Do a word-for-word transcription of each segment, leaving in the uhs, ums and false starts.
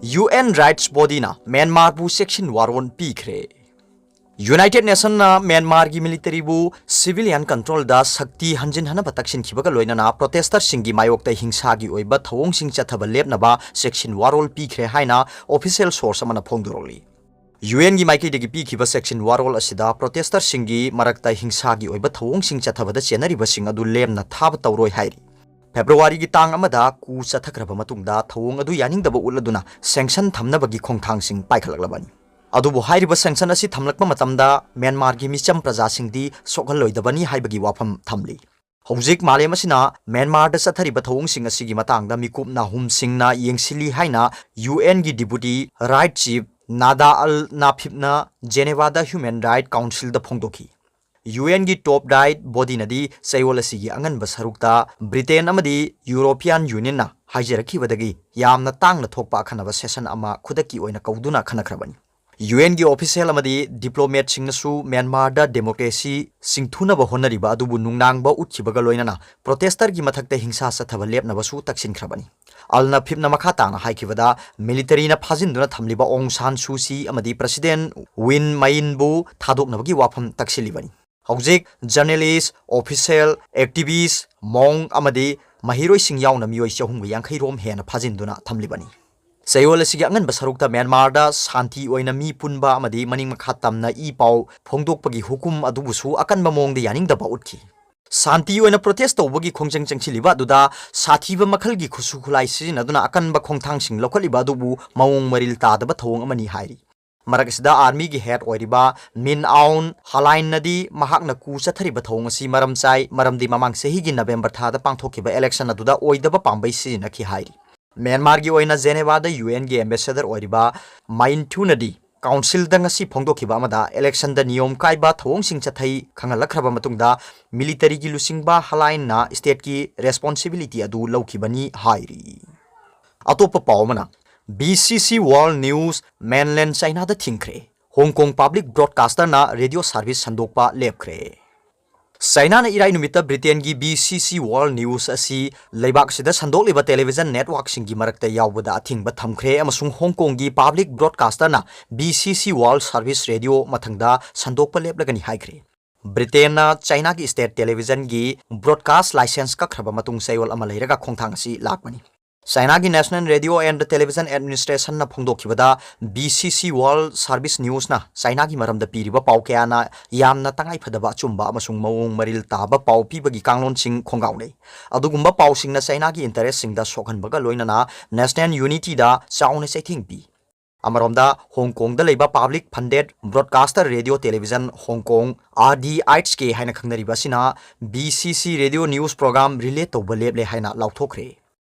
UN Rights Bodyꯅ ꯃ꯭ꯌꯥꯟꯃꯥꯔꯕꯨ ꯆꯦꯛꯁꯤꯟ ꯋꯥꯔꯣꯜ ꯄꯤꯈ꯭ꯔꯦ꯫ United Nationsꯅ ꯃ꯭ꯌꯥꯟꯃꯥꯔꯒꯤ militaryꯕꯨ civilian controlꯗ ꯁꯛꯇꯤ ꯍꯟꯖꯤꯟꯍꯟꯅꯕ ꯇꯛꯁꯤꯟꯈꯤꯕꯒ ꯂꯣꯏꯅꯅ protesters ꯁꯤꯡꯒꯤ ꯃꯥꯌꯣꯛꯇ ꯍꯤꯡꯁꯥꯒꯤ ꯑꯣꯏꯕ ꯊꯧꯑꯣꯡꯁꯤꯡ ꯆꯠꯊꯕ ꯂꯦꯞꯅꯕ ꯆꯦꯛꯁꯤꯟ ꯋꯥꯔꯣꯜ ꯄꯤꯈ꯭ꯔꯦ ꯍꯥꯏꯅ official source ꯑꯃꯅ ꯐꯣꯡꯗꯣꯔꯛꯂꯤ꯫ UNꯒꯤ ꯃꯥꯏꯀꯩꯗꯒꯤ ꯄꯤꯈꯤꯕ ꯆꯦꯛꯁꯤꯟ ꯋꯥꯔꯣꯜ ꯑꯁꯤꯗ protesters ꯁꯤꯡꯒꯤ ꯃꯔꯛꯇ ꯍꯤꯡꯁꯥꯒꯤ ꯑꯣꯏꯕ ꯊꯧꯑꯣꯡꯁꯤꯡ ꯆꯠꯊꯕꯗ ꯆꯦꯟꯅꯔꯤꯕꯁꯤꯡ ꯑꯗꯨ ꯂꯦꯝꯅ ꯊꯥꯕ ꯇꯧꯔꯣꯏ ꯍꯥꯏꯔꯤ꯫ Februaryꯒꯤ ꯇꯥꯡ ꯑꯃꯗ coup ꯆꯠꯊꯈ꯭ꯔꯕ ꯃꯇꯨꯡꯗ ꯊꯧꯑꯣꯡ ꯑꯗꯨ ꯌꯥꯅꯤꯡꯗꯕ ꯎꯠꯂꯗꯨꯅ sanction ꯊꯝꯅꯕꯒꯤ ꯈꯣꯡꯊꯥꯡꯁꯤꯡ ꯄꯥꯏꯈꯠꯂꯛꯂꯕꯅꯤ꯫ ꯑꯗꯨꯕꯨ ꯍꯥꯏꯔꯤꯕ sanction ꯑꯁꯤ ꯊꯝꯂꯛꯄ ꯃꯇꯝꯗ ꯃ꯭ꯌꯥꯟꯃꯥꯔꯒꯤ ꯃꯤꯆꯝ ꯄ꯭ꯔꯖꯥꯁꯤꯡꯗꯤ ꯁꯣꯛꯍꯜꯂꯣꯏꯗꯕꯅꯤ ꯍꯥꯏꯕꯒꯤ ꯋꯥꯐꯝ ꯊꯝꯂꯤ꯫ ꯍꯧꯖꯤꯛ ꯃꯥꯂꯦꯝ ꯑꯁꯤꯅ ꯃ꯭ꯌꯥꯟꯃꯥꯔꯗ ꯆꯠꯊꯔꯤꯕ ꯊꯧꯑꯣꯡꯁꯤꯡ ꯑꯁꯤꯒꯤ ꯃꯇꯥꯡꯗ ꯃꯤꯀꯨꯞ ꯅꯥꯍꯨꯝꯁꯤꯡꯅ ꯌꯦꯡꯁꯤꯜꯂꯤ ꯍꯥꯏꯅ UNꯒꯤ Deputy Rights Chief ꯅꯥꯗꯥ ꯑꯜ ꯅꯥꯐꯤꯞꯅ Genevaꯗ Human Rights Councilꯗ ꯐꯣꯡꯗꯣꯛꯈꯤ꯫ UNꯒꯤ top right bodyꯅꯗꯤ ꯆꯌꯣꯜ ꯑꯁꯤꯒꯤ ꯑꯉꯟꯕ ꯁꯔꯨꯛꯇ Britain ꯑꯃꯗꯤ European Unionꯅ ꯍꯥꯏꯖꯔꯛꯈꯤꯕꯗꯒꯤ ꯌꯥꯝꯅ ꯇꯥꯡꯅ ꯊꯣꯛꯄ ꯑꯈꯟꯅꯕ session ꯑꯃ ꯈꯨꯗꯛꯀꯤ ꯑꯣꯏꯅ ꯀꯧꯗꯨꯅ ꯈꯟꯅꯈ꯭ꯔꯕꯅꯤ꯫ UNꯒꯤ official ꯑꯃꯗꯤ diplomatꯁꯤꯡꯅꯁꯨ ꯃ꯭ꯌꯥꯟꯃꯥꯔꯗ democracy ꯁꯤꯡꯊꯨꯅꯕ ꯍꯣꯠꯅꯔꯤꯕ ꯑꯗꯨꯕꯨ ꯅꯨꯡꯅꯥꯡꯕ ꯎꯠꯈꯤꯕꯒ ꯂꯣꯏꯅꯅ protesters ꯒꯤ ꯃꯊꯛꯇ ꯍꯤꯡꯁꯥ ꯆꯠꯊꯕ ꯂꯦꯞꯅꯕꯁꯨ ꯇꯛꯁꯤꯟꯈ꯭ꯔꯕꯅꯤ꯫ ꯑꯜ ꯅꯐꯤꯞꯅ ꯃꯈꯥ ꯇꯥꯅ ꯍꯥꯏꯈꯤꯕꯗ, militaryꯅ ꯐꯥꯖꯤꯟꯗꯨꯅ ꯊꯝꯂꯤꯕ ꯑꯣꯡ ꯁꯥꯟ ꯁꯨ ꯆꯤ ꯑꯃꯗꯤ President Win Myintꯕꯨ ꯊꯥꯗꯣꯛꯅꯕꯒꯤ ꯋꯥꯐꯝ ꯇꯛꯁꯤꯜꯂꯤꯕꯅꯤ꯫ ꯍꯧꯖꯤꯛ journalist, official, activist, monk ꯑꯃꯗꯤ ꯃꯍꯩꯔꯣꯏꯁꯤꯡ ꯌꯥꯎꯅ ꯃꯤꯑꯣꯏ ꯆꯍꯨꯝꯒ ꯌꯥꯡꯈꯩ ꯔꯣꯝ ꯍꯦꯟꯅ ꯐꯥꯖꯤꯟꯗꯨꯅ ꯊꯝꯂꯤꯕꯅꯤ꯫ ꯆꯌꯣꯜ ꯑꯁꯤꯒꯤ ꯑꯉꯟꯕ ꯁꯔꯨꯛꯇ ꯃ꯭ꯌꯥꯟꯃꯥꯔꯗ ꯁꯥꯟꯇꯤ ꯑꯣꯏꯅ ꯃꯤ ꯄꯨꯟꯕ ꯑꯃꯗꯤ ꯃꯅꯤꯡ ꯃꯈꯥ ꯇꯝꯅ ꯏ ꯄꯥꯎ ꯐꯣꯡꯗꯣꯛꯄꯒꯤ ꯍꯨꯀꯨꯝ ꯑꯗꯨꯕꯨꯁꯨ ꯑꯀꯟꯕ ꯃꯑꯣꯡꯗ ꯌꯥꯅꯤꯡꯗꯕ ꯎꯠꯈꯤ꯫ ꯁꯥꯟꯇꯤ ꯑꯣꯏꯅ protest ꯇꯧꯕꯒꯤ ꯈꯣꯡꯖꯪ ꯆꯪꯁꯤꯜꯂꯤꯕ ꯑꯗꯨꯗ ꯁꯥꯊꯤꯕ ꯃꯈꯜꯒꯤ ꯈꯨꯠꯁꯨ ꯈꯨꯠꯂꯥꯏ ꯁꯤꯖꯤꯟꯅꯗꯨꯅ ꯑꯀꯟꯕ ꯈꯣꯡꯊꯥꯡꯁꯤꯡ ꯂꯧꯈꯠꯂꯤꯕ ꯑꯗꯨꯕꯨ ꯃꯑꯣꯡ ꯃꯔꯤꯜ ꯇꯥꯗꯕ ꯊꯧꯑꯣꯡ ꯑꯃꯅꯤ ꯍꯥꯏꯔꯤ꯫ ꯃꯔꯛ ꯑꯁꯤꯗ armyꯒꯤ head ꯑꯣꯏꯔꯤꯕ Min Aung Hlaingꯅꯗꯤ ꯃꯍꯥꯛꯅ coup ꯆꯠꯊꯔꯤꯕ ꯊꯧꯑꯣꯡ ꯑꯁꯤ ꯃꯔꯝ ꯆꯥꯏ, ꯃꯔꯝꯗꯤ ꯃꯃꯥꯡ ꯆꯍꯤꯒꯤ November ꯊꯥꯗ ꯄꯥꯡꯊꯣꯛꯈꯤꯕ election ꯑꯗꯨꯗ ꯑꯣꯏꯗꯕ ꯄꯥꯝꯕꯩ ꯁꯤꯖꯤꯟꯅꯈꯤ ꯍꯥꯏꯔꯤ꯫ ꯃ꯭ꯌꯥꯟꯃꯥꯔꯒꯤ ꯑꯣꯏꯅ Genevaꯗ UNꯒꯤ ambassador ꯑꯣꯏꯔꯤꯕ Myintnadi Councilꯗ ꯉꯁꯤ ꯐꯣꯡꯗꯣꯛꯈꯤꯕ ꯑꯃꯗ electionꯗ ꯅꯤꯌꯣꯝ ꯀꯥꯏꯕ ꯊꯧꯑꯣꯡꯁꯤꯡ ꯆꯠꯊꯩ ꯈꯪꯍꯜꯂꯛꯈ꯭ꯔꯕ ꯃꯇꯨꯡꯗ militaryꯒꯤ ꯂꯨꯆꯤꯡꯕ Hlaingꯅ stateꯀꯤ responsibility ꯑꯗꯨ ꯂꯧꯈꯤꯕꯅꯤ ꯍꯥꯏꯔꯤ꯫ ꯑꯇꯣꯞꯄ ꯄꯥꯎ ꯑꯃꯅ, BCC World News mainland Chinaꯗ ꯊꯤꯡꯈ꯭ꯔꯦ꯫ Hong Kong public broadcasterꯅ radio service ꯁꯟꯗꯣꯛꯄ ꯂꯦꯞꯈ꯭ꯔꯦ꯫ ꯆꯥꯏꯅꯥꯅ ꯏꯔꯥꯏ ꯅꯨꯃꯤꯠꯇ ꯕ꯭ꯔꯤꯇꯦꯟꯒꯤ B C C World News ꯑꯁꯤ ꯂꯩꯕꯥꯛꯁꯤꯗ ꯁꯟꯗꯣꯛꯂꯤꯕ ꯇꯦꯂꯤꯚꯤꯖꯟ ꯅꯦꯠꯋꯥꯔꯛꯁꯤꯡꯒꯤ ꯃꯔꯛꯇ ꯌꯥꯎꯕꯗ ꯑꯊꯤꯡꯕ ꯊꯝꯈ꯭ꯔꯦ, ꯑꯃꯁꯨꯡ ꯍꯣꯡ ꯀꯣꯡꯒꯤ public ꯕ꯭ꯔꯣꯗꯀꯥꯁꯇꯔꯅ B C C World Service Radio ꯃꯊꯪꯗ ꯁꯟꯗꯣꯛꯄ ꯂꯦꯞꯂꯒꯅꯤ ꯍꯥꯏꯈ꯭ꯔꯦ꯫ ꯕ꯭ꯔꯤꯇꯦꯟꯅ ꯆꯥꯏꯅꯥꯒꯤ ꯁ꯭ꯇꯦꯠ ꯇꯦꯂꯤꯚꯤꯖꯟꯒꯤ ꯕ꯭ꯔꯣꯗꯀꯥꯁ ꯂꯥꯏꯁꯦꯟꯁ ꯀꯛꯈ꯭ꯔꯕ ꯃꯇꯨꯡ ꯆꯌꯣꯜ ꯑꯃ ꯂꯩꯔꯒ ꯈꯣꯡꯊꯥꯡ ꯑꯁꯤ ꯂꯥꯛꯄꯅꯤ꯫ ꯆꯥꯏꯅꯥꯒꯤ National Radio and Television Administrationꯅ ꯐꯣꯡꯗꯣꯛꯈꯤꯕꯗ, B C C World Service Newsꯅ ꯆꯥꯏꯅꯥꯒꯤ ꯃꯔꯝꯗ ꯄꯤꯔꯤꯕ ꯄꯥꯎ ꯀꯌꯥꯅ ꯌꯥꯝꯅ ꯇꯉꯥꯏꯐꯗꯕ, ꯑꯆꯨꯝꯕ ꯑꯃꯁꯨꯡ ꯃꯑꯣꯡ ꯃꯔꯤꯜ ꯇꯥꯕ ꯄꯥꯎ ꯄꯤꯕꯒꯤ ꯀꯥꯡꯂꯣꯟꯁꯤꯡ ꯈꯣꯡꯒꯥꯎꯅꯩ꯫ ꯑꯗꯨꯒꯨꯝꯕ ꯄꯥꯎꯁꯤꯡꯅ ꯆꯥꯏꯅꯥꯒꯤ ꯏꯟꯇꯔꯦꯁꯁꯤꯡꯗ ꯁꯣꯛꯍꯟꯕꯒ ꯂꯣꯏꯅꯅ ꯅꯦꯁꯅꯦꯜ ꯌꯨꯅꯤꯇꯤꯗ ꯆꯥꯎꯅ ꯆꯩꯊꯦꯡ ꯄꯤ꯫ ꯑꯃꯔꯣꯝꯗ, ꯍꯣꯡ ꯀꯣꯡꯗ ꯂꯩꯕ ꯄꯥꯕ꯭ꯂꯤꯛ ꯐꯟꯗꯦꯗ ꯕ꯭ꯔꯣꯗꯀꯥꯁꯇꯔ ꯔꯦꯗꯤꯑꯣ ꯇꯦꯂꯤꯚꯤꯖꯟ ꯍꯣꯡ ꯀꯣꯡ, R T H K ꯍꯥꯏꯅ ꯈꯪꯅꯔꯤꯕ ꯑꯁꯤꯅ B C C radio news programme relay ꯇꯧꯕ ꯂꯦꯞꯂꯦ ꯍꯥꯏꯅ ꯂꯥꯎꯊꯣꯛꯈ꯭ꯔꯦ꯫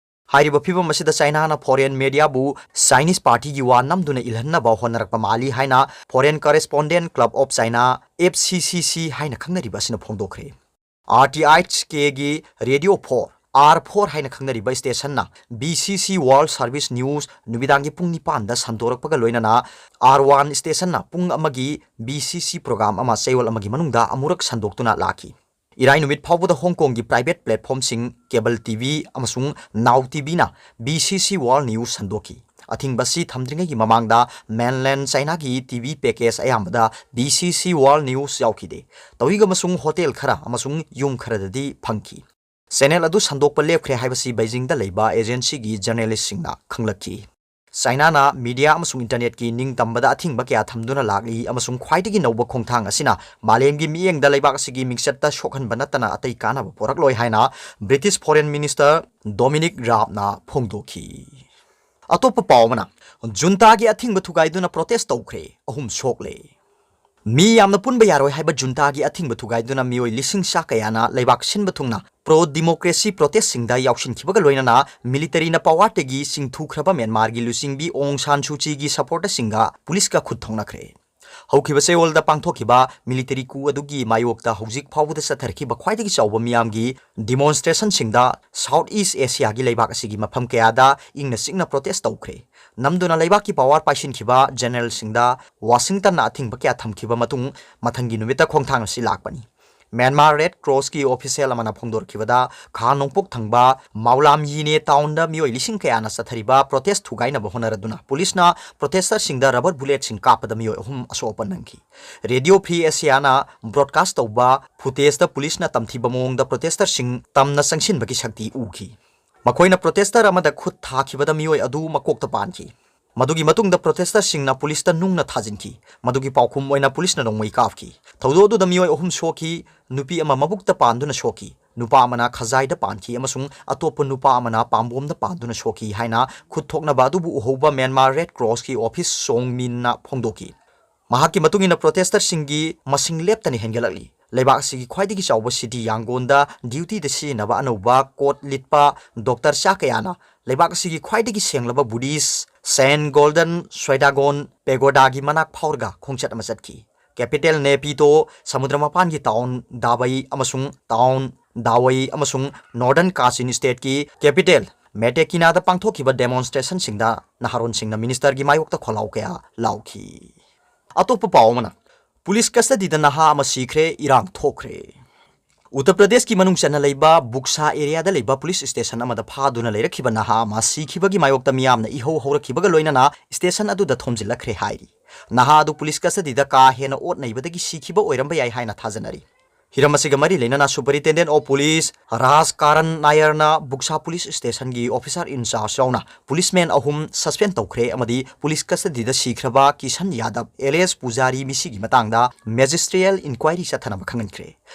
ꯍꯥꯏꯔꯤꯕ ꯐꯤꯚꯝ ꯑꯁꯤꯗ ꯆꯥꯏꯅꯥꯅ ꯐꯣꯔꯦꯟ ꯃꯦꯗꯤꯌꯥꯕꯨ ꯆꯥꯏꯅꯤꯁ ꯄꯥꯔꯇꯤꯒꯤ ꯋꯥ ꯅꯝꯗꯨꯅ ꯏꯜꯍꯟꯅꯕ ꯍꯣꯠꯅꯔꯛꯄ ꯃꯥꯜꯂꯤ ꯍꯥꯏꯅ Foreign Correspondent Club of China, F C C C ꯍꯥꯏꯅ ꯈꯪꯅꯔꯤꯕ ꯑꯁꯤꯅ ꯐꯣꯡꯗꯣꯛꯈ꯭ꯔꯦ꯫ R T H Kꯒꯤ ꯔꯦꯗꯤꯑꯣ ꯐꯣꯔ, R four ꯍꯥꯏꯅ ꯈꯪꯅꯔꯤꯕ ꯁ꯭ꯇꯦꯁꯟꯅ B C C World Service News ꯅꯨꯃꯤꯗꯥꯡꯒꯤ ꯄꯨꯡ ꯅꯤꯄꯥꯟꯗ ꯁꯟꯗꯣꯔꯛꯄꯒ ꯂꯣꯏꯅꯅ R one ꯁ꯭ꯇꯦꯁꯟꯅ ꯄꯨꯡ ꯑꯃꯒꯤ B C C ꯄ꯭ꯔꯣꯒ꯭ꯔꯥꯝ ꯑꯃ ꯆꯌꯣꯜ ꯑꯃꯒꯤ ꯃꯅꯨꯡꯗ ꯑꯃꯨꯔꯛ ꯁꯟꯗꯣꯛꯇꯨꯅ ꯂꯥꯛꯈꯤ꯫ ꯏꯔꯥꯏ ꯅꯨꯃꯤꯠ ꯐꯥꯎꯕꯗ ꯍꯣꯡ ꯀꯣꯡꯒꯤ ꯄ꯭ꯔꯥꯏꯚꯦꯠ ꯄ꯭ꯂꯦꯠꯐꯣꯝꯁꯤꯡ, ꯀꯦꯕꯜ ꯇꯤ ꯚꯤ ꯑꯃꯁꯨꯡ ꯅꯥꯎ ꯇꯤ ꯚꯤꯅ B C C World News ꯁꯟꯗꯣꯛꯈꯤ꯫ ꯑꯊꯤꯡꯕ ꯑꯁꯤ ꯊꯝꯗ꯭ꯔꯤꯉꯩꯒꯤ ꯃꯃꯥꯡꯗ ꯃꯦꯟꯂꯦꯟ ꯆꯥꯏꯅꯥꯒꯤ ꯇꯤ ꯚꯤ ꯄꯦꯀꯦꯖ ꯑꯌꯥꯝꯕꯗ B C C World News ꯌꯥꯎꯈꯤꯗꯦ꯫ ꯇꯧꯏꯒ ꯑꯃꯁꯨꯡ ꯍꯣꯇꯦꯜ ꯈꯔ ꯑꯃꯁꯨꯡ ꯌꯨꯝ ꯈꯔꯗꯗꯤ ꯐꯪꯈꯤ꯫ ꯆꯦꯅꯦꯜ ꯑꯗꯨ ꯁꯟꯗꯣꯛꯄ ꯂꯦꯞꯈ꯭ꯔꯦ ꯍꯥꯏꯕꯁꯤ ꯕꯩꯖꯤꯡꯗ ꯂꯩꯕ ꯑꯦꯖꯦꯟꯁꯤꯒꯤ ꯖꯔꯅꯦꯂꯤꯁꯁꯤꯡꯅ ꯈꯪꯂꯛꯈꯤ꯫ ꯆꯥꯏꯅꯥꯅ ꯃꯤꯗꯤꯌꯥ ꯑꯃꯁꯨꯡ ꯏꯟꯇꯔꯅꯦꯠꯀꯤ ꯅꯤꯡꯇꯝꯕꯗ ꯑꯊꯤꯡꯕ ꯀꯌꯥ ꯊꯝꯗꯨꯅ ꯂꯥꯛꯂꯤ, ꯑꯃꯁꯨꯡ ꯈ꯭ꯋꯥꯏꯗꯒꯤ ꯅꯧꯕ ꯈꯣꯡꯊꯥꯡ ꯑꯁꯤꯅ ꯃꯥꯂꯦꯝꯒꯤ ꯃꯤꯠꯌꯦꯡꯗ ꯂꯩꯕꯥꯛ ꯑꯁꯤꯒꯤ ꯃꯤꯡꯆꯠꯇ ꯁꯣꯛꯍꯟꯕ ꯅꯠꯇꯅ ꯑꯇꯩ ꯀꯥꯟꯅꯕ ꯄꯨꯔꯛꯂꯣꯏ ꯍꯥꯏꯅ ꯕ꯭ꯔꯤꯇꯤꯁ ꯐꯣꯔꯦꯟ ꯃꯤꯅꯤꯁꯇꯔ ꯗꯣꯃꯤꯅꯤꯛ ꯔꯥꯕꯅ ꯐꯣꯡꯗꯣꯛꯈꯤ꯫ ꯑꯇꯣꯞꯄ ꯄꯥꯎ ꯑꯃꯅ, ꯖꯨꯟꯇꯥꯒꯤ ꯑꯊꯤꯡꯕ ꯊꯨꯒꯥꯏꯗꯨꯅ ꯄ꯭ꯔꯣꯇꯦꯁ ꯇꯧꯈ꯭ꯔꯦ, ꯑꯍꯨꯝ ꯁꯣꯛꯂꯦ꯫ ꯃꯤ ꯌꯥꯝꯅ ꯄꯨꯟꯕ ꯌꯥꯔꯣꯏ ꯍꯥꯏꯕ ꯖꯨꯟꯇꯥꯒꯤ ꯑꯊꯤꯡꯕ ꯊꯨꯒꯥꯏꯗꯨꯅ ꯃꯤꯑꯣꯏ ꯂꯤꯁꯤꯡ ꯆꯥ ꯀꯌꯥꯅ ꯂꯩꯕꯥꯛ ꯁꯤꯟꯕ ꯊꯨꯡꯅ ꯄ꯭ꯔꯣ ꯗꯤꯃꯣꯀ꯭ꯔꯦꯁꯤ ꯄ꯭ꯔꯣꯇꯦꯁꯁꯤꯡꯗ ꯌꯥꯎꯁꯤꯟꯈꯤꯕꯒ ꯂꯣꯏꯅꯅ ꯃꯤꯂꯤꯇꯔꯤꯅ ꯄꯋꯥꯔꯗꯒꯤ ꯆꯤꯡꯊꯨꯈ꯭ꯔꯕ ꯃ꯭ꯌꯥꯟꯃꯥꯔꯒꯤ ꯂꯨꯆꯤꯡꯕꯤ ꯑꯣꯡ ꯁꯥꯟ ꯁꯨ ꯆꯤꯒꯤ ꯁꯄꯣꯔꯇꯔꯁꯤꯡꯒ ꯄꯨꯂꯤꯁꯀ ꯈꯨꯠ ꯊꯧꯅꯈ꯭ꯔꯦ꯫ ꯍꯧꯈꯤꯕ ꯆꯌꯣꯜꯗ ꯄꯥꯡꯊꯣꯛꯈꯤꯕ ꯃꯤꯂꯤꯇꯔꯤ ꯀꯨ ꯑꯗꯨꯒꯤ ꯃꯥꯌꯣꯛꯇ ꯍꯧꯖꯤꯛ ꯐꯥꯎꯕꯗ ꯆꯠꯊꯔꯛꯈꯤꯕ ꯈ꯭ꯋꯥꯏꯗꯒꯤ ꯆꯥꯎꯕ ꯃꯤꯌꯥꯝꯒꯤ ꯗꯤꯃꯣꯟꯁꯇ꯭ꯔꯦꯁꯟꯁꯤꯡꯗ ꯁꯥꯎꯠ ꯏꯁ ꯑꯦꯁꯤꯌꯥꯒꯤ ꯂꯩꯕꯥꯛ ꯑꯁꯤꯒꯤ ꯃꯐꯝ ꯀꯌꯥꯗ ꯏꯪꯅ ꯆꯤꯛꯅ ꯄ꯭ꯔꯣꯇꯦꯁ ꯇꯧꯈ꯭ꯔꯦ꯫ ꯅꯝꯗꯨꯅ ꯂꯩꯕꯥꯛꯀꯤ ꯄꯋꯥꯔ ꯄꯥꯏꯁꯤꯟꯈꯤꯕ ꯖꯦꯅꯔꯦꯜꯁꯤꯡꯗ ꯋꯥꯁꯤꯡꯇꯟꯅ ꯑꯊꯤꯡꯕ ꯀꯌꯥ ꯊꯝꯈꯤꯕ ꯃꯇꯨꯡ ꯃꯊꯪꯒꯤ ꯅꯨꯃꯤꯠꯇ ꯈꯣꯡꯊꯥꯡ ꯑꯁꯤ ꯂꯥꯛꯄꯅꯤ꯫ ꯃ꯭ꯌꯥꯟꯃꯥꯔ ꯔꯦꯗ ꯀ꯭ꯔꯣꯁꯀꯤ ꯑꯣꯐꯤꯁꯤꯌꯦꯜ ꯑꯃꯅ ꯐꯣꯡꯗꯣꯔꯛꯈꯤꯕꯗ, ꯈꯥ ꯅꯣꯡꯄꯣꯛ ꯊꯪꯕ ꯃꯥꯎꯂꯥꯝꯌꯤꯅꯦ ꯇꯥꯎꯟꯗ ꯃꯤꯑꯣꯏ ꯂꯤꯁꯤꯡ ꯀꯌꯥꯅ ꯆꯠꯊꯔꯤꯕ ꯄ꯭ꯔꯣꯇꯦꯁ ꯊꯨꯒꯥꯏꯅꯕ ꯍꯣꯠꯅꯔꯗꯨꯅ ꯄꯨꯂꯤꯁꯅ ꯄ꯭ꯔꯣꯇꯦꯁꯇꯔꯁꯤꯡꯗ ꯔꯕꯔ ꯕꯨꯂꯦꯠꯁꯤꯡ ꯀꯥꯞꯄꯗ ꯃꯤꯑꯣꯏ ꯑꯍꯨꯝ ꯑꯁꯣꯛ ꯑꯄꯟ ꯅꯪꯈꯤ꯫ ꯔꯦꯗꯤꯑꯣ ꯐ꯭ꯔꯤ ꯑꯦꯁꯤꯌꯥꯅ ꯕ꯭ꯔꯣꯗꯀꯥꯁ ꯇꯧꯕ ꯐꯨꯇꯦꯖꯇ ꯄꯨꯂꯤꯁꯅ ꯇꯝꯊꯤꯕ ꯃꯑꯣꯡꯗ ꯄ꯭ꯔꯣꯇꯦꯁꯇꯔꯁꯤꯡ ꯇꯝꯅ ꯆꯪꯁꯤꯟꯕꯒꯤ ꯁꯛꯇꯤ ꯎꯈꯤ꯫ ꯃꯈꯣꯏꯅ ꯄ꯭ꯔꯣꯇꯦꯁꯇꯔ ꯑꯃꯗ ꯈꯨꯠ ꯊꯥꯈꯤꯕꯗ ꯃꯤꯑꯣꯏ ꯑꯗꯨ ꯃꯀꯣꯛꯇ ꯄꯥꯟꯈꯤ꯫ ꯃꯗꯨꯒꯤ ꯃꯇꯨꯡꯗ ꯄ꯭ꯔꯣꯇꯦꯁꯇꯔꯁꯤꯡꯅ ꯄꯨꯂꯤꯁꯇ ꯅꯨꯡꯅ ꯊꯥꯖꯤꯟꯈꯤ꯫ ꯃꯗꯨꯒꯤ ꯄꯥꯎꯈꯨꯝ ꯑꯣꯏꯅ ꯄꯨꯂꯤꯁꯅ ꯅꯣꯡꯃꯩ ꯀꯥꯞꯈꯤ꯫ ꯊꯧꯗꯣꯛ ꯑꯗꯨꯗ ꯃꯤꯑꯣꯏ ꯑꯍꯨꯝ ꯁꯣꯛꯈꯤ, ꯅꯨꯄꯤ ꯑꯃ ꯃꯕꯨꯛꯇ ꯄꯥꯟꯗꯨꯅ ꯁꯣꯛꯈꯤ, ꯅꯨꯄꯥ ꯑꯃꯅ ꯈꯖꯥꯏꯗ ꯄꯥꯟꯈꯤ ꯑꯃꯁꯨꯡ ꯑꯇꯣꯞꯄ ꯅꯨꯄꯥ ꯑꯃꯅ ꯄꯥꯝꯕꯣꯝꯗ ꯄꯥꯟꯗꯨꯅ ꯁꯣꯛꯈꯤ ꯍꯥꯏꯅ ꯈꯨꯠ ꯊꯣꯛꯅꯕ ꯑꯗꯨꯕꯨ ꯎꯍꯧꯕ ꯃ꯭ꯌꯥꯟꯃꯥꯔ ꯔꯦꯗ ꯀ꯭ꯔꯣꯁꯀꯤ ꯑꯣꯐꯤꯁ ꯁꯣꯡ ꯃꯤꯟꯅ ꯐꯣꯡꯗꯣꯛꯈꯤ꯫ ꯃꯍꯥꯛꯀꯤ ꯃꯇꯨꯡ ꯏꯟꯅ ꯄ꯭ꯔꯣꯇꯦꯁꯇꯔꯁꯤꯡꯒꯤ ꯃꯁꯤꯡ ꯂꯦꯞꯇꯅ ꯍꯦꯟꯒꯠꯂꯛꯂꯤ꯫ ꯂꯩꯕꯥꯛ ꯑꯁꯤꯒꯤ ꯈ꯭ꯋꯥꯏꯗꯒꯤ ꯆꯥꯎꯕ ꯁꯤꯇꯤ ꯌꯥꯡꯒꯣꯟꯗ ꯗ꯭ꯌꯨꯇꯤꯗ ꯁꯤꯖꯤꯟꯅꯕ ꯑꯅꯧꯕ ꯀꯣꯠ ꯂꯤꯠꯄ ꯗꯣꯛꯇꯔ ꯆꯥ ꯀꯌꯥꯅ ꯂꯩꯕꯥꯛ ꯑꯁꯤꯒꯤ ꯈ꯭ꯋꯥꯏꯗꯒꯤ ꯁꯦꯡꯂꯕ ꯕꯨꯙꯤꯁ ꯁꯦꯟ ꯒꯣꯜꯗꯟ ꯁ꯭ꯋꯦꯗꯥꯒꯣꯟ ꯄꯦꯒꯣꯗꯥꯒꯤ ꯃꯅꯥꯛ ꯐꯥꯎꯔꯒ ꯈꯣꯡꯆꯠ ꯑꯃ ꯆꯠꯈꯤ꯫ ꯀꯦꯄꯤꯇꯦꯜ ꯅꯦꯄꯤꯇꯣ, ꯁꯃꯨꯗ꯭ꯔ ꯃꯄꯥꯟꯒꯤ ꯇꯥꯎꯟ ꯗꯥꯕꯩ ꯑꯃꯁꯨꯡ ꯇꯥꯎꯟ ꯗꯥꯋꯩ ꯑꯃꯁꯨꯡ ꯅꯣꯔꯗꯔꯟ ꯀꯥꯆꯤꯟ ꯁ꯭ꯇꯦꯠꯀꯤ ꯀꯦꯄꯤꯇꯦꯜ ꯃꯦꯇꯦꯀꯤꯅꯥꯗ ꯄꯥꯡꯊꯣꯛꯈꯤꯕ ꯗꯦꯃꯣꯟꯁꯇ꯭ꯔꯦꯁꯟꯁꯤꯡꯗ ꯅꯍꯥꯔꯣꯟꯁꯤꯡꯅ ꯃꯤꯅꯤꯁꯇꯔꯒꯤ ꯃꯥꯌꯣꯛꯇ ꯈꯣꯜꯂꯥꯎ ꯀꯌꯥ ꯂꯥꯎꯈꯤ꯫ ꯑꯇꯣꯞꯄ ꯄꯥꯎ ꯑꯃꯅ, ꯄꯨꯂꯤꯁ ꯀꯁꯇꯗꯤꯗ ꯅꯍꯥ ꯑꯃ ꯁꯤꯈ꯭ꯔꯦ, ꯏꯔꯥꯡ ꯊꯣꯛꯈ꯭ꯔꯦ꯫ ꯎꯠꯇꯔ ꯄ꯭ꯔꯗꯦꯁꯀꯤ ꯃꯅꯨꯡ ꯆꯟꯅ ꯂꯩꯕ ꯕꯨꯛꯁꯥ ꯑꯦꯔꯤꯌꯥꯗ ꯂꯩꯕ ꯄꯨꯂꯤꯁ ꯁ꯭ꯇꯦꯁꯟ ꯑꯃꯗ ꯐꯥꯗꯨꯅ ꯂꯩꯔꯛꯈꯤꯕ ꯅꯍꯥ ꯑꯃ ꯁꯤꯈꯤꯕꯒꯤ ꯃꯥꯌꯣꯛꯇ ꯃꯤꯌꯥꯝꯅ ꯏꯍꯧ ꯍꯧꯔꯛꯈꯤꯕꯒ ꯂꯣꯏꯅꯅ ꯁ꯭ꯇꯦꯁꯟ ꯑꯗꯨꯗ ꯊꯣꯝꯖꯤꯜꯂꯛꯈ꯭ꯔꯦ ꯍꯥꯏꯔꯤ꯫ ꯅꯍꯥ ꯑꯗꯨ ꯄꯨꯂꯤꯁ ꯀꯁꯇꯗꯤꯗ ꯀꯥ ꯍꯦꯟꯅ ꯑꯣꯠ ꯅꯩꯕꯗꯒꯤ ꯁꯤꯈꯤꯕ ꯑꯣꯏꯔꯝꯕ ꯌꯥꯏ ꯍꯥꯏꯅ ꯊꯥꯖꯅꯔꯤ꯫ ꯍꯤꯔꯝ ꯑꯁꯤꯒ ꯃꯔꯤ ꯂꯩꯅꯅ Superintendent of Police ꯔꯥꯖ ꯀꯥꯔꯟ ꯅꯥꯌꯔꯅ ꯕꯨꯛꯁꯥ ꯄꯨꯂꯤꯁ ꯁ꯭ꯇꯦꯁꯟꯒꯤ ꯑꯣꯐꯤꯁꯥꯔ ꯏꯟꯆꯥꯔꯖ ꯌꯥꯎꯅ ꯄꯨꯂꯤꯁꯃꯦꯟ ꯑꯍꯨꯝ ꯁꯁꯄꯦꯟ ꯇꯧꯈ꯭ꯔꯦ ꯑꯃꯗꯤ ꯄꯨꯂꯤꯁ ꯀꯁꯇꯗꯤꯗ ꯁꯤꯈ꯭ꯔꯕ ꯀꯤꯁꯟ ꯌꯥꯗꯕ alias ꯄꯨꯖꯥꯔꯤ ꯃꯤꯁꯤꯒꯤ ꯃꯇꯥꯡꯗ ꯃꯦꯖꯤꯁꯇ꯭ꯔꯤꯌꯦꯜ ꯏꯟꯀ꯭ꯋꯥꯏꯔꯤ ꯆꯠꯊꯅꯕ ꯈꯪꯍꯟꯈ꯭ꯔꯦ꯫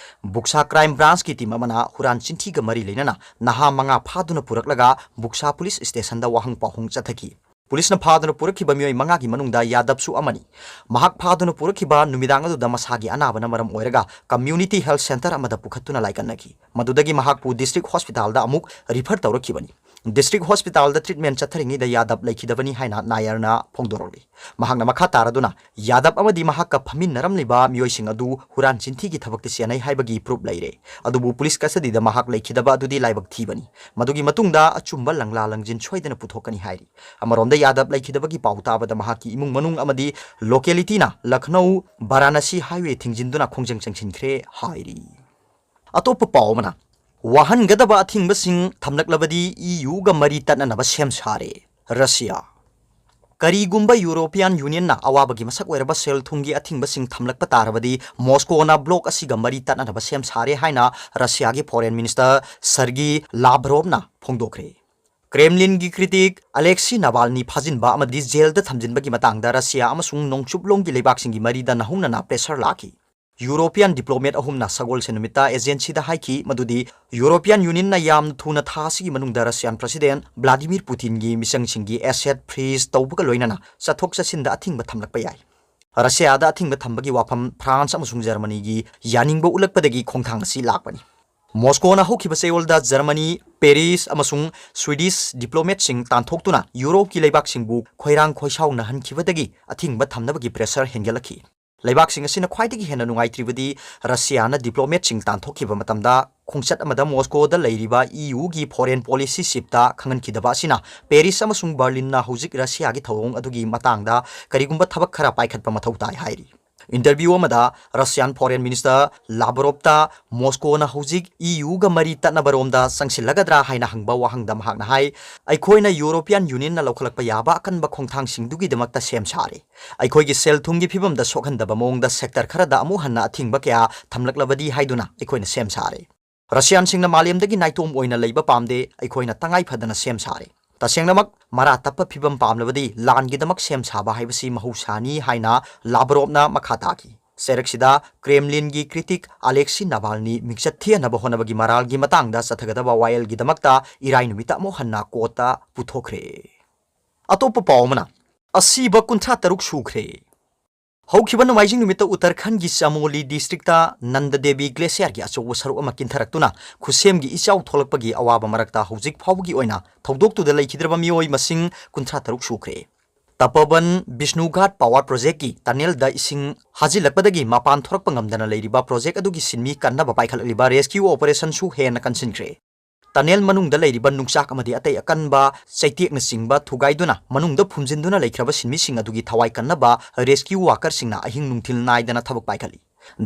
ꯕꯨꯛꯁꯥ ꯀ꯭ꯔꯥꯏꯝ ꯕ꯭ꯔꯥꯟꯁꯀꯤ ꯇꯤꯝ ꯑꯃꯅ ꯍꯨꯔꯥꯟ ꯆꯤꯟꯊꯤꯒ ꯃꯔꯤ ꯂꯩꯅꯅ ꯅꯍꯥ ꯃꯉꯥ ꯐꯥꯗꯨꯅ ꯄꯨꯔꯛꯂꯒ ꯕꯨꯛꯁꯥ ꯄꯨꯂꯤꯁ ꯁ꯭ꯇꯦꯁꯟꯗ ꯋꯥꯍꯪ ꯄꯥꯎꯍꯪ ꯆꯠꯊꯈꯤ꯫ ꯄꯨꯂꯤꯁꯅ ꯐꯥꯗꯨꯅ ꯄꯨꯔꯛꯈꯤꯕ ꯃꯤꯑꯣꯏ ꯃꯉꯥꯒꯤ ꯃꯅꯨꯡꯗ ꯌꯥꯗꯕꯁꯨ ꯑꯃꯅꯤ꯫ ꯃꯍꯥꯛ ꯐꯥꯗꯨꯅ ꯄꯨꯔꯛꯈꯤꯕ ꯅꯨꯃꯤꯗꯥꯡ ꯑꯗꯨꯗ ꯃꯁꯥꯒꯤ ꯑꯅꯥꯕꯅ ꯃꯔꯝ ꯑꯣꯏꯔꯒ ꯀꯝꯃ꯭ꯌꯨꯅꯤꯇꯤ ꯍꯦꯜꯊ ꯁꯦꯟꯇꯔ ꯑꯃꯗ ꯄꯨꯈꯠꯇꯨꯅ ꯂꯥꯏꯀꯠꯅꯈꯤ꯫ ꯃꯗꯨꯗꯒꯤ ꯃꯍꯥꯛꯄꯨ ꯗꯤꯁꯇ꯭ꯔꯤꯛ ꯍꯣꯁꯄꯤꯇꯥꯜꯗ ꯑꯃꯨꯛ ꯔꯤꯐꯔ ꯇꯧꯔꯛꯈꯤꯕꯅꯤ꯫ ꯗꯤꯁꯇ꯭ꯔꯤꯛ ꯍꯣꯁꯄꯤꯇꯥꯜꯗ ꯇ꯭ꯔꯤꯠꯃꯦꯟ ꯆꯠꯊꯔꯤꯉꯩꯗ ꯌꯥꯗꯕ ꯂꯩꯈꯤꯗꯕꯅꯤ ꯍꯥꯏꯅ ꯅꯥꯌꯔꯅ ꯐꯣꯡꯗꯣꯔꯛꯂꯤ꯫ ꯃꯍꯥꯛꯅ ꯃꯈꯥ ꯇꯥꯔꯗꯨꯅ, ꯌꯥꯗꯕ ꯑꯃꯗꯤ ꯃꯍꯥꯛꯀ ꯐꯝꯃꯤꯟꯅꯔꯝꯂꯤꯕ ꯃꯤꯑꯣꯏꯁꯤꯡ ꯑꯗꯨ ꯍꯨꯔꯥꯟ ꯆꯤꯟꯊꯤꯒꯤ ꯊꯕꯛꯇ ꯆꯦꯟꯅꯩ ꯍꯥꯏꯕꯒꯤ ꯄ꯭ꯔꯨꯞ ꯂꯩꯔꯦ, ꯑꯗꯨꯕꯨ ꯄꯨꯂꯤꯁ ꯀꯁꯇꯗꯤꯗ ꯃꯍꯥꯛ ꯂꯩꯈꯤꯗꯕ ꯑꯗꯨꯗꯤ ꯂꯥꯏꯕꯛ ꯊꯤꯕꯅꯤ꯫ ꯃꯗꯨꯒꯤ ꯃꯇꯨꯡꯗ ꯑꯆꯨꯝꯕ ꯂꯪꯂꯥ ꯂꯪꯖꯤꯟ ꯁꯣꯏꯗꯅ ꯄꯨꯊꯣꯛꯀꯅꯤ ꯍꯥꯏꯔꯤ꯫ ꯑꯃꯔꯣꯝꯗ, ꯌꯥꯗꯕ ꯂꯩꯈꯤꯗꯕꯒꯤ ꯄꯥꯎ ꯇꯥꯕꯗ ꯃꯍꯥꯛꯀꯤ ꯏꯃꯨꯡ ꯃꯅꯨꯡ ꯑꯃꯗꯤ ꯂꯣꯀꯦꯂꯤꯇꯤꯅ ꯂꯈꯅꯧ ꯕꯥꯔꯥꯅꯁꯤ ꯍꯥꯏꯋꯦ ꯊꯤꯡꯖꯤꯟꯗꯨꯅ ꯈꯣꯡꯖꯪ ꯆꯪꯁꯤꯟꯈ꯭ꯔꯦ ꯍꯥꯏꯔꯤ꯫ ꯑꯇꯣꯞꯄ ꯄꯥꯎ ꯑꯃꯅ, ꯋꯥꯍꯟꯒꯗꯕ ꯑꯊꯤꯡꯕꯁꯤꯡ ꯊꯝꯂꯛꯂꯕꯗꯤ ꯏ ꯌꯨꯒ ꯃꯔꯤ ꯇꯠꯅꯅꯕ ꯁꯦꯝ ꯁꯥꯔꯦ ꯔꯁꯤꯌꯥ꯫ ꯀꯔꯤꯒꯨꯝꯕ ꯌꯨꯔꯣꯄꯤꯌꯥꯟ ꯌꯨꯅꯤꯌꯟꯅ ꯑꯋꯥꯕꯒꯤ ꯃꯁꯛ ꯑꯣꯏꯔꯕ ꯁꯦꯜ ꯊꯨꯝꯒꯤ ꯑꯊꯤꯡꯕꯁꯤꯡ ꯊꯝꯂꯛꯄ ꯇꯥꯔꯕꯗꯤ, ꯃꯣꯁꯀꯣꯅ ꯕ꯭ꯂꯣꯛ ꯑꯁꯤꯒ ꯃꯔꯤ ꯇꯠꯅꯅꯕ ꯁꯦꯝ ꯁꯥꯔꯦ ꯍꯥꯏꯅ ꯔꯁꯤꯌꯥꯒꯤ ꯐꯣꯔꯦꯟ ꯃꯤꯅꯤꯁꯇꯔ ꯁꯔꯒꯤ ꯂꯥꯚ꯭ꯔꯣꯚꯅ ꯐꯣꯡꯗꯣꯛꯈ꯭ꯔꯦ꯫ ꯀ꯭ꯔꯦꯝꯂꯤꯟꯒꯤ ꯀ꯭ꯔꯤꯇꯤꯛ ꯑꯂꯦꯛꯁꯤ ꯅꯥꯚꯥꯜꯅꯤ ꯐꯥꯖꯤꯟꯕ ꯑꯃꯗꯤ ꯖꯦꯜꯗ ꯊꯝꯖꯤꯟꯕꯒꯤ ꯃꯇꯥꯡꯗ ꯔꯁꯤꯌꯥ ꯑꯃꯁꯨꯡ ꯅꯣꯡꯆꯨꯞꯂꯣꯝꯒꯤ ꯂꯩꯕꯥꯛꯁꯤꯡꯒꯤ ꯃꯔꯤꯗ ꯅꯧꯍꯧꯅꯅ ꯄ꯭ꯔꯦꯁꯔ ꯂꯥꯛꯈꯤ꯫ ꯌꯨꯔꯣꯄꯤꯌꯥꯟ ꯗꯤꯄ꯭ꯂꯣꯃꯦꯠ ꯑꯍꯨꯝꯅ ꯁꯒꯣꯜꯁꯦꯟ ꯅꯨꯃꯤꯠꯇ ꯑꯦꯖꯦꯟꯁꯤꯗ ꯍꯥꯏꯈꯤ ꯃꯗꯨꯗꯤ ꯌꯨꯔꯣꯄꯤꯌꯥꯟ ꯌꯨꯅꯤꯌꯟꯅ ꯌꯥꯝꯅ ꯊꯨꯅ ꯊꯥ ꯑꯁꯤꯒꯤ ꯃꯅꯨꯡꯗ ꯔꯁꯤꯌꯥꯟ ꯄ꯭ꯔꯁꯤꯗꯦꯟ ꯚ꯭ꯂꯥꯗꯤꯃꯤꯔ ꯄꯨꯇꯤꯟꯒꯤ ꯃꯤꯆꯪꯁꯤꯡꯒꯤ ꯑꯦꯁꯦꯠ ꯐ꯭ꯔꯤꯖ ꯇꯧꯕꯒ ꯂꯣꯏꯅꯅ ꯆꯠꯊꯣꯛ ꯆꯠꯁꯤꯟꯗ ꯑꯊꯤꯡꯕ ꯊꯝꯂꯛꯄ ꯌꯥꯏ꯫ ꯔꯁꯤꯌꯥꯗ ꯑꯊꯤꯡꯕ ꯊꯝꯕꯒꯤ ꯋꯥꯐꯝ ꯐ꯭ꯔꯥꯟꯁ ꯑꯃꯁꯨꯡ ꯖꯔꯃꯅꯤꯒꯤ ꯌꯥꯅꯤꯡꯕ ꯎꯠꯂꯛꯄꯗꯒꯤ ꯈꯣꯡꯊꯥꯡ ꯑꯁꯤ ꯂꯥꯛꯄꯅꯤ꯫ ꯃꯣꯁꯀꯣꯅ ꯍꯧꯈꯤꯕ ꯆꯌꯣꯜꯗ ꯖꯔꯃꯅꯤ, ꯄꯦꯔꯤꯁ ꯑꯃꯁꯨꯡ ꯁ꯭ꯋꯤꯗꯤꯁ ꯗꯤꯄ꯭ꯂꯣꯃꯦꯠꯁꯤꯡ ꯇꯥꯟꯊꯣꯛꯇꯨꯅ ꯌꯨꯔꯣꯞꯀꯤ ꯂꯩꯕꯥꯛꯁꯤꯡꯕꯨ ꯈꯣꯏꯔꯥꯡ ꯈꯣꯏꯁꯥꯎꯅꯍꯟꯈꯤꯕꯗꯒꯤ ꯑꯊꯤꯡꯕ ꯊꯝꯅꯕꯒꯤ ꯄ꯭ꯔꯦꯁꯔ ꯍꯦꯟꯒꯠꯂꯛꯈꯤ꯫ ꯂꯩꯕꯥꯛꯁꯤꯡ ꯑꯁꯤꯅ ꯈ꯭ꯋꯥꯏꯗꯒꯤ ꯍꯦꯟꯅ ꯅꯨꯡꯉꯥꯏꯇ꯭ꯔꯤꯕꯗꯤ ꯔꯁꯤꯌꯥꯅ ꯗꯤꯄ꯭ꯂꯣꯃꯦꯠꯁꯤꯡ ꯇꯥꯟꯊꯣꯛꯈꯤꯕ ꯃꯇꯝꯗ ꯈꯣꯡꯆꯠ ꯑꯃꯗ ꯃꯣꯁꯀꯣꯗ ꯂꯩꯔꯤꯕ ꯏ ꯌꯨꯒꯤ ꯐꯣꯔꯦꯟ ꯄꯣꯂꯤꯁꯤ ꯆꯤꯞꯇ ꯈꯪꯍꯟꯈꯤꯗꯕ ꯑꯁꯤꯅ ꯄꯦꯔꯤꯁ ꯑꯃꯁꯨꯡ ꯕꯔꯂꯤꯟꯅ ꯍꯧꯖꯤꯛ ꯔꯁꯤꯌꯥꯒꯤ ꯊꯧꯑꯣꯡ ꯑꯗꯨꯒꯤ ꯃꯇꯥꯡꯗ ꯀꯔꯤꯒꯨꯝꯕ ꯊꯕꯛ ꯈꯔ ꯄꯥꯏꯈꯠꯄ ꯃꯊꯧ ꯇꯥꯏ ꯍꯥꯏꯔꯤ꯫ ꯏꯟꯇꯔꯚ꯭ꯌꯨ ꯑꯃꯗ ꯔꯁꯤꯌꯥꯟ ꯐꯣꯔꯦꯟ ꯃꯤꯅꯤꯁꯇꯔ ꯂꯥꯕ꯭ꯔꯣꯞꯇ ꯃꯣꯁꯀꯣꯅ ꯍꯧꯖꯤꯛ ꯏ ꯌꯨꯒ ꯃꯔꯤ ꯇꯠꯅꯕꯔꯣꯝꯗ ꯆꯪꯁꯤꯜꯂꯒꯗ꯭ꯔꯥ ꯍꯥꯏꯅ ꯍꯪꯕ ꯋꯥꯍꯪꯗ ꯃꯍꯥꯛꯅ ꯍꯥꯏ, "ꯑꯩꯈꯣꯏꯅ ꯌꯨꯔꯣꯄꯤꯌꯥꯟ ꯌꯨꯅꯤꯌꯟꯅ ꯂꯧꯈꯠꯂꯛꯄ ꯌꯥꯕ ꯑꯀꯟꯕ ꯈꯣꯡꯊꯥꯡꯁꯤꯡꯗꯨꯒꯤꯗꯃꯛꯇ ꯁꯦꯝ ꯁꯥꯔꯦ꯫ ꯑꯩꯈꯣꯏꯒꯤ ꯁꯦꯜ ꯊꯨꯝꯒꯤ ꯐꯤꯕꯝꯗ ꯁꯣꯛꯍꯟꯗꯕ ꯃꯑꯣꯡꯗ ꯁꯦꯛꯇꯔ ꯈꯔꯗ ꯑꯃꯨꯛ ꯍꯟꯅ ꯑꯊꯤꯡꯕ ꯀꯌꯥ ꯊꯝꯂꯛꯂꯕꯗꯤ ꯍꯥꯏꯗꯨꯅ ꯑꯩꯈꯣꯏꯅ ꯁꯦꯝ ꯁꯥꯔꯦ꯫ ꯔꯁꯤꯌꯥꯟꯁꯤꯡꯅ ꯃꯥꯂꯦꯝꯗꯒꯤ ꯅꯥꯏꯇꯣꯝ ꯑꯣꯏꯅ ꯂꯩꯕ ꯄꯥꯝꯗꯦ, ꯑꯩꯈꯣꯏꯅ ꯇꯉꯥꯏ ꯐꯗꯅ ꯁꯦꯝ ꯁꯥꯔꯦ꯫ ꯇꯁꯦꯡꯅꯃꯛ ꯃꯔꯥ ꯇꯞꯄ ꯐꯤꯕꯝ ꯄꯥꯝꯂꯕꯗꯤ ꯂꯥꯟꯒꯤꯗꯃꯛ ꯁꯦꯝ ꯁꯥꯕ ꯍꯥꯏꯕꯁꯤ ꯃꯍꯧꯁꯥꯅꯤ" ꯍꯥꯏꯅ ꯂꯥꯕ꯭ꯔꯣꯞꯅ ꯃꯈꯥ ꯇꯥꯈꯤ꯫ ꯆꯩꯔꯛꯁꯤꯗ ꯀ꯭ꯔꯦꯝꯂꯤꯟꯒꯤ ꯀ꯭ꯔꯤꯇꯤꯛ ꯑꯂꯦꯛꯁꯤ ꯅꯥꯚꯥꯜꯅꯤ ꯃꯤꯡꯆꯠ ꯊꯤꯍꯟꯅꯕ ꯍꯣꯠꯅꯕꯒꯤ ꯃꯔꯥꯜꯒꯤ ꯃꯇꯥꯡꯗ ꯆꯠꯊꯒꯗꯕ ꯋꯥꯌꯦꯜꯒꯤꯗꯃꯛꯇ ꯏꯔꯥꯏ ꯅꯨꯃꯤꯠꯇ ꯑꯃꯨꯛ ꯍꯟꯅ ꯀꯣꯔꯠꯇ ꯄꯨꯊꯣꯛꯈ꯭ꯔꯦ꯫ ꯑꯇꯣꯞꯄ ꯄꯥꯎ ꯑꯃꯅ, ꯑꯁꯤꯕ ꯀꯨꯟꯊ꯭ꯔꯥ ꯇꯔꯨꯛ ꯁꯨꯈ꯭ꯔꯦ꯫ ꯍꯧꯈꯤꯕ ꯅꯣꯡꯃꯥꯏꯖꯤꯡ ꯅꯨꯃꯤꯠꯇ ꯎꯠꯇꯔꯈꯟꯒꯤ ꯆꯃꯣꯂꯤ ꯗꯤꯁꯇ꯭ꯔꯤꯛꯇ ꯅꯟꯗ ꯗꯦꯕꯤ ꯒ꯭ꯂꯦꯁꯤꯌꯔꯒꯤ ꯑꯆꯧꯕ ꯁꯔꯨꯛ ꯑꯃ ꯀꯤꯟꯊꯔꯛꯇꯨꯅ ꯈꯨꯠꯁꯦꯝꯒꯤ ꯏꯆꯥꯎ ꯊꯣꯛꯂꯛꯄꯒꯤ ꯑꯋꯥꯕ ꯃꯔꯛꯇ ꯍꯧꯖꯤꯛ ꯐꯥꯎꯕꯒꯤ ꯑꯣꯏꯅ ꯊꯧꯗꯣꯛꯇꯨꯗ ꯂꯩꯈꯤꯗ꯭ꯔꯕ ꯃꯤꯑꯣꯏ ꯃꯁꯤꯡ ꯀꯨꯟꯊ꯭ꯔꯥ ꯇꯔꯨꯛ ꯁꯨꯈ꯭ꯔꯦ꯫ ꯇꯄꯣꯕꯟ ꯕꯤꯁꯅꯨꯒꯥꯠ ꯄꯥꯋꯔ ꯄ꯭ꯔꯣꯖꯦꯛꯀꯤ ꯇꯅꯦꯜꯗ ꯏꯁꯤꯡ ꯍꯥꯖꯤꯜꯂꯛꯄꯗꯒꯤ ꯃꯄꯥꯟ ꯊꯣꯔꯛꯄ ꯉꯝꯗꯅ ꯂꯩꯔꯤꯕ ꯄ꯭ꯔꯣꯖꯦꯛ ꯑꯗꯨꯒꯤ ꯁꯤꯟꯃꯤ ꯀꯟꯅꯕ ꯄꯥꯏꯈꯠꯂꯛꯂꯤꯕ ꯔꯦꯁꯀ꯭ꯌꯨ ꯑꯣꯄꯔꯦꯁꯟꯁꯨ ꯍꯦꯟꯅ ꯀꯟꯁꯤꯟꯈ꯭ꯔꯦ꯫ ꯇꯅꯦꯜ ꯃꯅꯨꯡꯗ ꯂꯩꯔꯤꯕ ꯅꯨꯡꯆꯥꯛ ꯑꯃꯗꯤ ꯑꯇꯩ ꯑꯀꯟꯕ ꯆꯩꯇꯦꯛꯅꯆꯤꯡꯕ ꯊꯨꯒꯥꯏꯗꯨꯅ ꯃꯅꯨꯡꯗ ꯐꯨꯝꯖꯤꯟꯗꯨꯅ ꯂꯩꯈ꯭ꯔꯕ ꯁꯤꯟꯃꯤꯁꯤꯡ ꯑꯗꯨꯒꯤ ꯊꯋꯥꯏ ꯀꯟꯅꯕ ꯔꯦꯁꯀ꯭ꯌꯨ ꯋꯥꯀꯔꯁꯤꯡꯅ ꯑꯍꯤꯡ ꯅꯨꯡꯊꯤꯜ ꯅꯥꯏꯗꯅ ꯊꯕꯛ ꯄꯥꯏꯈꯠꯂꯤ꯫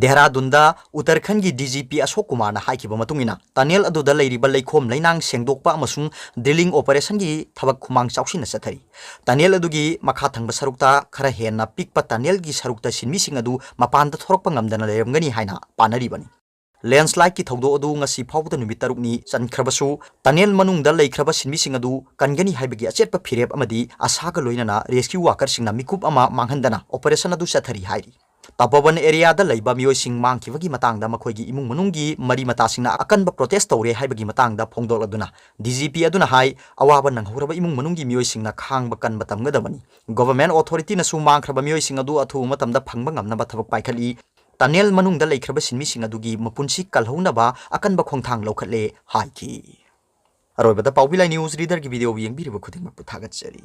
ꯗꯦꯍꯔꯥꯗꯨꯟꯗ ꯎꯠꯇꯔꯈꯟꯒꯤ ꯗꯤ ꯖꯤ ꯄꯤ ꯑꯁꯣꯛ ꯀꯨꯃꯥꯔꯅ ꯍꯥꯏꯈꯤꯕ ꯃꯇꯨꯡ ꯏꯟꯅ, ꯇꯅꯦꯜ ꯑꯗꯨꯗ ꯂꯩꯔꯤꯕ ꯂꯩꯈꯣꯝ ꯂꯩꯅꯥꯡ ꯁꯦꯡꯗꯣꯛꯄ ꯑꯃꯁꯨꯡ ꯗ꯭ꯔꯤꯂꯤꯡ ꯑꯣꯄꯔꯦꯁꯟꯒꯤ ꯊꯕꯛ ꯈꯨꯃꯥꯡ ꯆꯥꯎꯁꯤꯟꯅ ꯆꯠꯊꯔꯤ꯫ ꯇꯅꯦꯜ ꯑꯗꯨꯒꯤ ꯃꯈꯥ ꯊꯪꯕ ꯁꯔꯨꯛꯇ ꯈꯔ ꯍꯦꯟꯅ ꯄꯤꯛꯄ ꯇꯅꯦꯜꯒꯤ ꯁꯔꯨꯛꯇ ꯁꯤꯟꯃꯤꯁꯤꯡ ꯑꯗꯨ ꯃꯄꯥꯟꯗ ꯊꯣꯔꯛꯄ ꯉꯝꯗꯅ ꯂꯩꯔꯝꯒꯅꯤ ꯍꯥꯏꯅ ꯄꯥꯅꯔꯤꯕꯅꯤ꯫ ꯂꯦꯟꯁ꯭ꯂꯥꯏꯗꯀꯤ ꯊꯧꯗꯣꯛ ꯑꯗꯨ ꯉꯁꯤ ꯐꯥꯎꯕꯗ ꯅꯨꯃꯤꯠ ꯇꯔꯨꯛꯅꯤ ꯆꯟꯈ꯭ꯔꯕꯁꯨ, ꯇꯅꯦꯜ ꯃꯅꯨꯡꯗ ꯂꯩꯈ꯭ꯔꯕ ꯁꯤꯟꯃꯤꯁꯤꯡ ꯑꯗꯨ ꯀꯟꯒꯅꯤ ꯍꯥꯏꯕꯒꯤ ꯑꯆꯦꯠꯄ ꯐꯤꯔꯦꯞ ꯑꯃꯗꯤ ꯑꯁꯥꯒ ꯂꯣꯏꯅꯅ ꯔꯦꯁꯀ꯭ꯌꯨ ꯋꯥꯀꯔꯁꯤꯡꯅ ꯃꯤꯀꯨꯞ ꯑꯃ ꯃꯥꯡꯍꯟꯗꯅ ꯑꯣꯄꯔꯦꯁꯟ ꯑꯗꯨ ꯆꯠꯊꯔꯤ ꯍꯥꯏꯔꯤ꯫ ꯇꯄꯣꯕꯟ ꯑꯦꯔꯤꯌꯥꯗ ꯂꯩꯕ ꯃꯤꯑꯣꯏꯁꯤꯡ ꯃꯥꯡꯈꯤꯕꯒꯤ ꯃꯇꯥꯡꯗ ꯃꯈꯣꯏꯒꯤ ꯏꯃꯨꯡ ꯃꯅꯨꯡꯒꯤ ꯃꯔꯤ ꯃꯇꯥꯁꯤꯡꯅ ꯑꯀꯟꯕ ꯄ꯭ꯔꯣꯇꯦꯁ ꯇꯧꯔꯦ ꯍꯥꯏꯕꯒꯤ ꯃꯇꯥꯡꯗ ꯐꯣꯡꯗꯣꯛꯂꯗꯨꯅ, ꯗꯤ ꯖꯤ ꯄꯤ ꯑꯗꯨꯅ ꯍꯥꯏ, ꯑꯋꯥꯕ ꯅꯪꯍꯧꯔꯕ ꯏꯃꯨꯡ ꯃꯅꯨꯡꯒꯤ ꯃꯤꯑꯣꯏꯁꯤꯡꯅ ꯈꯥꯡꯕ ꯀꯟꯕ ꯇꯝꯒꯗꯕꯅꯤ꯫ ꯒꯣꯚꯔꯟꯃꯦꯟꯠ ꯑꯣꯊꯣꯔꯤꯇꯤꯅꯁꯨ ꯃꯥꯡꯈ꯭ꯔꯕ ꯃꯤꯑꯣꯏꯁꯤꯡ ꯑꯗꯨ ꯑꯊꯨꯕ ꯃꯇꯝꯗ ꯐꯪꯕ ꯉꯝꯅꯕ ꯊꯕꯛ ꯄꯥꯏꯈꯠꯂꯤ꯫ ꯇꯅꯦꯜ ꯃꯅꯨꯡꯗ ꯂꯩꯈ꯭ꯔꯕ ꯁꯤꯟꯃꯤꯁꯤꯡ ꯑꯗꯨꯒꯤ ꯃꯄꯨꯟꯁꯤ ꯀꯜꯍꯧꯅꯕ ꯑꯀꯟꯕ ꯈꯣꯡꯊꯥꯡ ꯂꯧꯈꯠꯂꯦ ꯍꯥꯏꯈꯤ꯫ ꯑꯔꯣꯏꯕꯗ ꯄꯥꯎꯕꯤ ꯂꯥꯏ ꯅ꯭ꯌꯨꯁ ꯔꯤꯗꯔꯒꯤ ꯚꯤꯗꯤꯑꯣ ꯌꯦꯡꯕꯤꯔꯤꯕ ꯈꯨꯗꯤꯡꯃꯛꯄꯨ ꯊꯥꯒꯠꯆꯔꯤ꯫